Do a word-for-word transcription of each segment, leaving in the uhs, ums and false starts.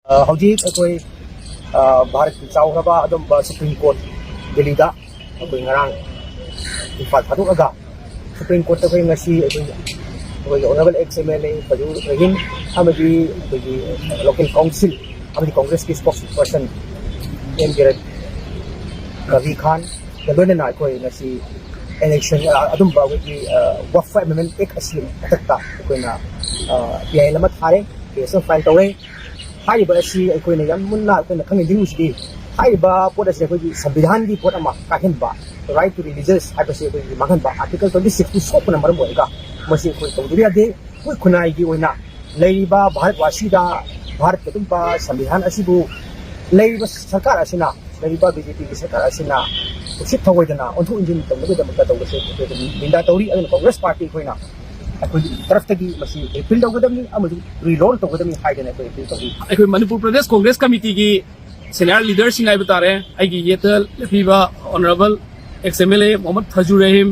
ꯑ, ꯍꯧꯖꯤꯛ ꯑꯩꯈꯣꯏ, ꯑ, ꯚꯥꯔꯠꯀꯤ ꯆꯥꯎꯈ꯭ꯔꯕ ꯑꯗꯨꯝꯕ ꯁꯨꯄ꯭ꯔꯤꯝ ꯀꯣꯔꯠ ꯗꯦꯜꯂꯤꯗ ꯑꯩꯈꯣꯏ ꯉꯔꯥꯡ ꯏꯝꯐꯥꯜ ꯊꯥꯗꯣꯛꯂꯒ ꯁꯨꯄ꯭ꯔꯤꯝ ꯀꯣꯔꯠꯇ ꯑꯩꯈꯣꯏ ꯉꯁꯤ ꯑꯩꯈꯣꯏ, ꯑꯩꯈꯣꯏꯒꯤ honourable ex M L A Fazur Rahim ꯑꯃꯗꯤ ꯑꯩꯈꯣꯏꯒꯤ ꯂꯣꯀꯦꯜ ꯀꯥꯎꯟꯁꯤꯜ ꯑꯃꯗꯤ ꯀꯣꯡꯒ꯭ꯔꯦꯁꯀꯤ ꯁ꯭ꯄꯣꯛꯁ ꯄꯔꯁꯟ ꯑꯦꯝ ꯕꯤꯔꯠ ꯀꯕꯤ ꯈꯥꯟꯒ ꯂꯣꯏꯅꯅ ꯑꯩꯈꯣꯏ ꯉꯁꯤ ꯏꯂꯦꯛꯁꯟ, ꯑ, ꯑꯗꯨꯝꯕ ꯑꯩꯈꯣꯏꯒꯤ, ꯑ, ꯋꯛꯐ ꯑꯦꯃꯦꯟꯃꯦꯟ ꯑꯦꯛ ꯑꯁꯤ ꯃꯊꯛꯇ ꯑꯩꯈꯣꯏꯅ, ꯑ, ꯄꯤ ꯑꯥꯏ ꯑꯦꯜ ꯑꯃ ꯊꯥꯔꯦ, ꯀꯦꯁ ꯑꯃ ꯐꯥꯏꯜ ꯇꯧꯔꯦ꯫ ꯍꯥꯏꯔꯤꯕ ꯑꯁꯤ ꯑꯩꯈꯣꯏꯅ ꯌꯥꯝ ꯃꯨꯟꯅ ꯑꯩꯈꯣꯏꯅ ꯈꯪꯅ ꯅꯤꯡꯁꯤꯡꯕꯁꯤꯗꯤ, ꯍꯥꯏꯔꯤꯕ ꯄꯣꯠ ꯑꯁꯤ ꯑꯩꯈꯣꯏꯒꯤ ꯁꯪꯕꯤꯙꯥꯟꯒꯤ ꯄꯣꯠ ꯑꯃ ꯀꯥꯏꯍꯟꯕ, right to religious ꯍꯥꯏꯕꯁꯤ ꯑꯩꯈꯣꯏꯒꯤ ꯃꯥꯡꯍꯟꯕ, ꯑꯥꯔꯇꯤꯀꯜ ꯇ꯭ꯋꯦꯟꯇꯤ ꯁꯤꯛꯁꯇꯨ ꯁꯣꯛꯄꯅ ꯃꯔꯝ ꯑꯣꯏꯔꯒ ꯃꯁꯤ ꯑꯩꯈꯣꯏ ꯇꯧꯗꯕ ꯌꯥꯗꯦ꯫ ꯑꯩꯈꯣꯏ ꯈꯨꯟꯅꯥꯏꯒꯤ ꯑꯣꯏꯅ ꯂꯩꯔꯤꯕ ꯚꯥꯔꯠ ꯋꯥꯁꯤꯗ ꯚꯥꯔꯠꯀꯤ ꯑꯗꯨꯝꯕ ꯁꯪꯕꯤꯙꯥꯟ ꯑꯁꯤꯕꯨ ꯂꯩꯔꯤꯕ ꯁꯔꯀꯥꯔ ꯑꯁꯤꯅ, ꯂꯩꯔꯤꯕ ꯕꯤ ꯖꯦ ꯄꯤꯒꯤ ꯁꯔꯀꯥꯔ ꯑꯁꯤꯅ ꯎꯁꯤꯠ ꯊꯑꯣꯏꯗꯅ ꯑꯣꯟꯊꯣꯛ ꯑꯣꯟꯁꯤꯟ ꯇꯧꯅꯕꯒꯤꯗꯃꯛꯇ ꯇꯧꯕꯁꯦ ꯑꯩꯈꯣꯏ ꯑꯗꯨꯝ ꯅꯤꯟꯗꯥ ꯇꯧꯔꯤ꯫ ꯑꯗꯨꯅ ꯀꯣꯡꯒ꯭ꯔꯦꯁ ꯄꯥꯔꯇꯤ ꯑꯩꯈꯣꯏꯅ ꯑꯩꯈꯣꯏꯒꯤ ꯇꯔꯐꯇꯒꯤ ꯃꯁꯤ ꯔꯤꯄꯤꯜ ꯇꯧꯒꯗꯕꯅꯤ ꯑꯃꯁꯨꯡ ꯔꯤꯂꯣꯜ ꯇꯧꯒꯗꯕꯅꯤ ꯍꯥꯏꯗꯅ ꯑꯩꯈꯣꯏ ꯑꯄꯤꯜ ꯇꯧꯔꯤ꯫ ꯑꯩꯈꯣꯏ ꯃꯅꯤꯄꯨꯔ ꯄ꯭ꯔꯗꯦꯁ ꯀꯣꯡꯒ꯭ꯔꯦꯁ ꯀꯃꯤꯇꯤꯒꯤ ꯁꯦꯅꯤꯌꯔ ꯂꯤꯗꯔꯁꯤꯡ ꯍꯥꯏꯕ ꯇꯥꯔꯦ, ꯑꯩꯒꯤ ꯌꯦꯠꯇ ꯂꯦꯞꯄꯤꯕ honourable ex M L A Mohammad Fazu Rahim,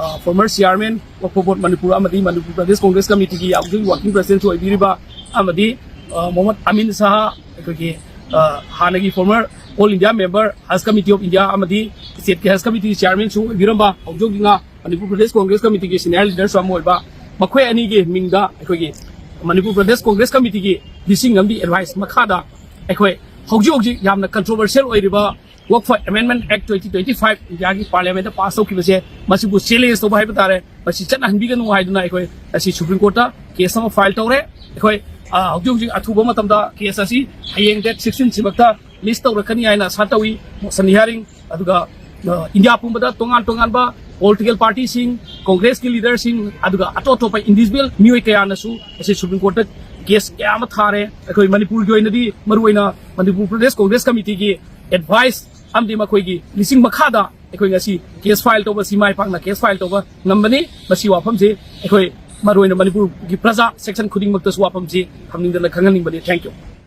ꯑ, former chairman Waqf board Manipur ꯑꯃꯗꯤ ꯃꯅꯤꯄꯨꯔ ꯄ꯭ꯔꯗꯦꯁ ꯀꯣꯡꯒ꯭ꯔꯦꯁ ꯀꯃꯤꯇꯤꯒꯤ ꯍꯧꯖꯤꯛ ꯋꯥꯔꯀꯤꯡ ꯄ꯭ꯔꯦꯁꯤꯗꯦꯟꯁꯨ ꯑꯣꯏꯕꯤꯔꯤꯕ, ꯑꯃꯗꯤ, ꯑ, ꯃꯣꯍꯝꯃꯗ ꯑꯃꯤꯟ ꯁꯍꯥ, ꯑꯩꯈꯣꯏꯒꯤ, ꯑ, ꯍꯥꯟꯅꯒꯤ ꯐꯣꯔꯃꯔ ꯑꯣꯜ ꯏꯟꯗꯤꯌꯥ ꯃꯦꯝꯕꯔ ꯍꯖ ꯀꯃꯤꯇꯤ ꯑꯣꯐ ꯏꯟꯗꯤꯌꯥ ꯑꯃꯗꯤ ꯁ꯭ꯇꯦꯠꯀꯤ ꯍꯖ ꯀꯃꯤꯇꯤꯒꯤ ꯆꯤꯌꯥꯔꯃꯦꯟꯁꯨ ꯑꯣꯏꯕꯤꯔꯝꯕ, ꯍꯧꯖꯤꯛ ꯍꯧꯖꯤꯛꯅ ꯃꯅꯤꯄꯨꯔ ꯄ꯭ꯔꯗꯦꯁ ꯀꯣꯡꯒ꯭ꯔꯦꯁ ꯀꯃꯤꯇꯤꯒꯤ ꯁꯦꯅꯤꯌꯔ ꯂꯤꯗꯔꯁꯨ ꯑꯃ ꯑꯣꯏꯕ, ꯃꯈꯣꯏ ꯑꯅꯤꯒꯤ ꯃꯤꯡꯗ ꯑꯩꯈꯣꯏꯒꯤ ꯃꯅꯤꯄꯨꯔ ꯄ꯭ꯔꯗꯦꯁ ꯀꯣꯡꯒ꯭ꯔꯦꯁ ꯀꯃꯤꯇꯤꯒꯤ ꯕ꯭ꯂꯦꯁꯤꯡ ꯑꯃꯗꯤ ꯑꯦꯗꯚꯥꯏꯁ ꯃꯈꯥꯗ ꯑꯩꯈꯣꯏ ꯍꯧꯖꯤꯛ ꯍꯧꯖꯤꯛ ꯌꯥꯝꯅ ꯀꯟꯇ꯭ꯔꯣꯚꯔꯁꯤꯌꯦꯜ ꯑꯣꯏꯔꯤꯕ ꯋꯛꯐ ꯑꯦꯃꯦꯟꯃꯦꯟ ꯑꯦꯛ ꯇ꯭ꯋꯦꯟꯇꯤ ꯇ꯭ꯋꯦꯟꯇꯤ ꯐꯥꯏꯚ ꯏꯟꯗꯤꯌꯥꯒꯤ ꯄꯥꯔꯂꯤꯌꯥꯃꯦꯟꯗ ꯄꯥꯁ ꯇꯧꯈꯤꯕꯁꯦ, ꯃꯁꯤꯕꯨ ꯆꯦꯂꯦꯟꯖ ꯇꯧꯕ ꯍꯥꯏꯕ ꯇꯥꯔꯦ, ꯃꯁꯤ ꯆꯠꯅꯍꯟꯕꯤꯒꯅꯨ ꯍꯥꯏꯗꯨꯅ ꯑꯩꯈꯣꯏ ꯉꯁꯤ ꯁꯨꯄ꯭ꯔꯤꯝ ꯀꯣꯔꯠꯇ ꯀꯦꯁ ꯑꯃ ꯐꯥꯏꯜ ꯇꯧꯔꯦ꯫ ꯑꯩꯈꯣꯏ, ꯑ, ꯍꯧꯖꯤꯛ ꯍꯧꯖꯤꯛ ꯑꯊꯨꯕ ꯃꯇꯝꯗ ꯀꯦꯁ ꯑꯁꯤ ꯍꯌꯦꯡ ꯗꯦꯠ ꯁꯤꯛꯁꯇꯤꯟ ꯁꯤꯃꯛꯇ ꯂꯤꯁ ꯇꯧꯔꯛꯀꯅꯤ ꯍꯥꯏꯅ ꯑꯁꯥ ꯇꯧꯏ꯫ ꯃꯣꯁꯟ ꯍꯤꯌꯥꯔꯤꯡ, ꯑꯗꯨꯒ, ꯑ, ꯏꯟꯗꯤꯌꯥ ꯄꯨꯝꯕꯗ ꯇꯣꯉꯥꯟ ꯇꯣꯉꯥꯟꯕ ꯄꯣꯂꯤꯇꯤꯀꯦꯜ ꯄꯥꯔꯇꯤꯁꯤꯡ, ꯀꯣꯡꯒ꯭ꯔꯦꯁꯀꯤ ꯂꯤꯗꯔꯁꯤꯡ, ꯑꯗꯨꯒ ꯑꯇꯣꯞ ꯑꯇꯣꯞꯄ ꯏꯟꯗꯤꯚꯤꯖꯨꯋꯦꯜ ꯃꯤꯑꯣꯏ ꯀꯌꯥꯅꯁꯨ ꯉꯁꯤ ꯁꯨꯄ꯭ꯔꯤꯝ ꯀꯣꯔꯠꯇ ꯀꯦꯁ ꯀꯌꯥ ꯑꯃ ꯊꯥꯔꯦ꯫ ꯑꯩꯈꯣꯏ ꯃꯅꯤꯄꯨꯔꯒꯤ ꯑꯣꯏꯅꯗꯤ ꯃꯔꯨꯑꯣꯏꯅ ꯃꯅꯤꯄꯨꯔ ꯄ꯭ꯔꯗꯦꯁ ꯀꯣꯡꯒ꯭ꯔꯦꯁ ꯀꯃꯤꯇꯤꯒꯤ ꯑꯦꯗꯚꯥꯏꯁ ꯑꯃꯗꯤ ꯃꯈꯣꯏꯒꯤ ꯂꯤꯁꯤꯡ ꯃꯈꯥꯗ ꯑꯩꯈꯣꯏ ꯉꯁꯤ ꯀꯦꯁ ꯐꯥꯏꯜ ꯇꯧꯕ, ꯑꯁꯤ ꯃꯥꯏ ꯄꯥꯛꯅ ꯀꯦꯁ ꯐꯥꯏꯜ ꯇꯧꯕ ꯉꯝꯕꯅꯤ꯫ ꯃꯁꯤ ꯋꯥꯐꯝꯁꯤ ꯑꯩꯈꯣꯏ ꯃꯔꯨꯑꯣꯏꯅ ꯃꯅꯤꯄꯨꯔꯒꯤ ꯄ꯭ꯔꯖꯥ ꯁꯦꯛꯁꯟ ꯈꯨꯗꯤꯡꯃꯛꯇꯁꯨ ꯋꯥꯐꯝꯁꯤ ꯊꯝꯅꯤꯡꯗꯅ ꯈꯪꯍꯟꯅꯤꯡꯕꯅꯤ꯫ Thank you꯫